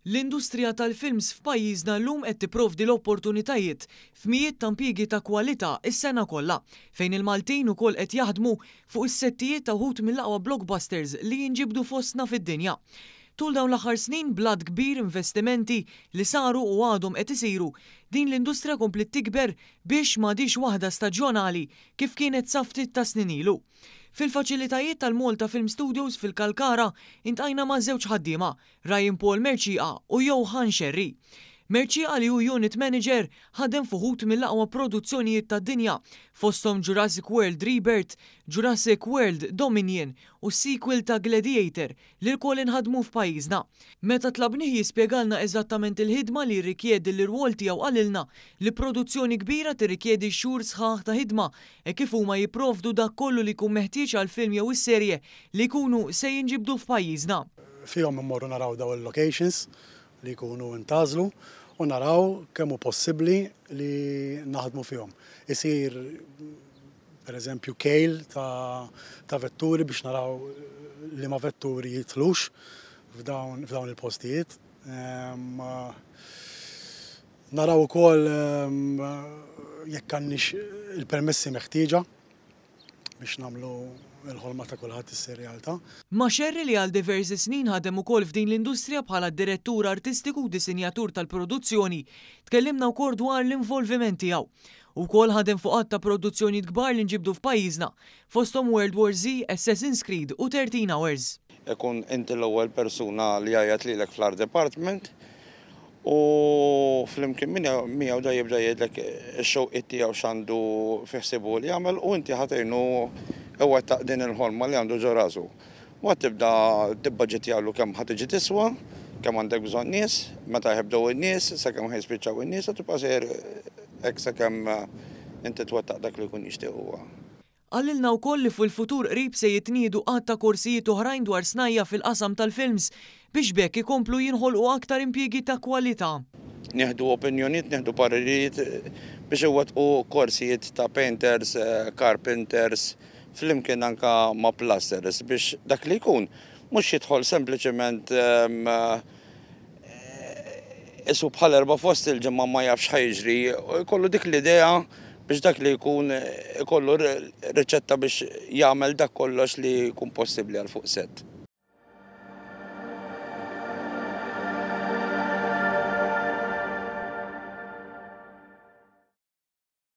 L-industrija tal-films f'pajjiżna llum qed tipprovdi l-opportunitajiet f'mijiet ta' impjiegi ta' kwalità s-sena kollha, fejn il-Maltin ukoll qed jaħdmu fuq is-settijiet ta' wħud mill-aqwa blockbusters li jinġibdu fostna fid-dinja. Tul dawn l-aħħar snin bl-għadd kbir investimenti li saru u għadhom qed isiru, din l-industrija kompliet tikber biex m'għadhiex waħda staġjonali kif kienet sa ftit ta' snin ilu. Fil-faċilitajiet tal-Malta Film Studios fil-Kalkara intqajna ma' żewġ ħaddiema, Ryan Paul Mercieca u Johan Scerri. Mercieca li hu Unit Manager ħadem f'uħud mill-aqwa produzzjonijiet tad-dinja fosthom Jurassic World Rebirth, Jurassic World Dominion u s-sequel ta' Gladiator li lkoll inħadmu f'pajjiżna. Meta tlabnih jispjegalna eżattament il-ħidma li jirrikjedi l-irwol tiegħu qalilna li produzzjoni kbira tirrikjedi xhur sħaħ ta' ħidma hekk kif huma jipprovdu dak kollu li jkun meħtieġ għall-film jew is-serje li jkunu se jinġibdu f'pajjiżna. Fihom immorru naraw daw il-locations li jkunu ntgħażlu u naraw kemm hu possibbli li naħdmu fihom. Isir per eżempju kejl ta', ta vetturi biex naraw li ma vetturi jidħlux f'dawn, f'dawn il-postijiet. Um, naraw ukoll um, jekk għandniex il-permessi meħtieġa biex nagħmlu l-ħolma ta' kulħadd issir realtà. Ma' Scerri li għal diversi snin ħadem ukoll f'din l-industrija bħala direttur artistiku u disinjatur tal-produzzjoni, tkellimna wkoll dwar l-involviment tiegħu. Ukoll ħadem fuq għadd ta' produzzjonijiet kbar li nġibdu f'pajjiżna, fosthom World War Z, Assassin's Creed u 13 Hours. Ikun inti l-ewwel persuna li jgħajjat lilek fl-art department u flimkien miegħu da jibda jgħidlek ix-xewqiet tiegħu x'għandu fi ħsiebu li jagħmel u inti ħa tgħinu iwettaq din il-ħolma li għandu ġo rasu. Mbagħad tibda tibbaġitjalu kemm ħa tiġi tiswa, kemm għandek bżonn nies, meta jibdew in-nies, sakemm ħa jispiċċaw in-nies u tibqa' sejjer hekk sakemm inti twettaq dak li jkun jixtieq huwa. Qalilna wkoll li fil-futur qrib se jitniedu għadd ta' korsijiet oħrajn dwar snajja' fil-qasam tal-films biex b'hekk ikomplu jinħolqu aktar impjiegi ta' kwalità. Nieħdu opinjonijiet, nieħdu paririjiet biex iwettqu korsijiet ta' painters, carpenters, flimkien anke ma' plasterers biex dak li jkun mhux jidħol sempliċement isu bħal erba' fost il-ġimgħa ma jafx x'ħa jiġri, jkollu dik l-idea biex dak li jkun ikollu riċetta biex jagħmel dak kollox li jkun possibbli għal fuq set.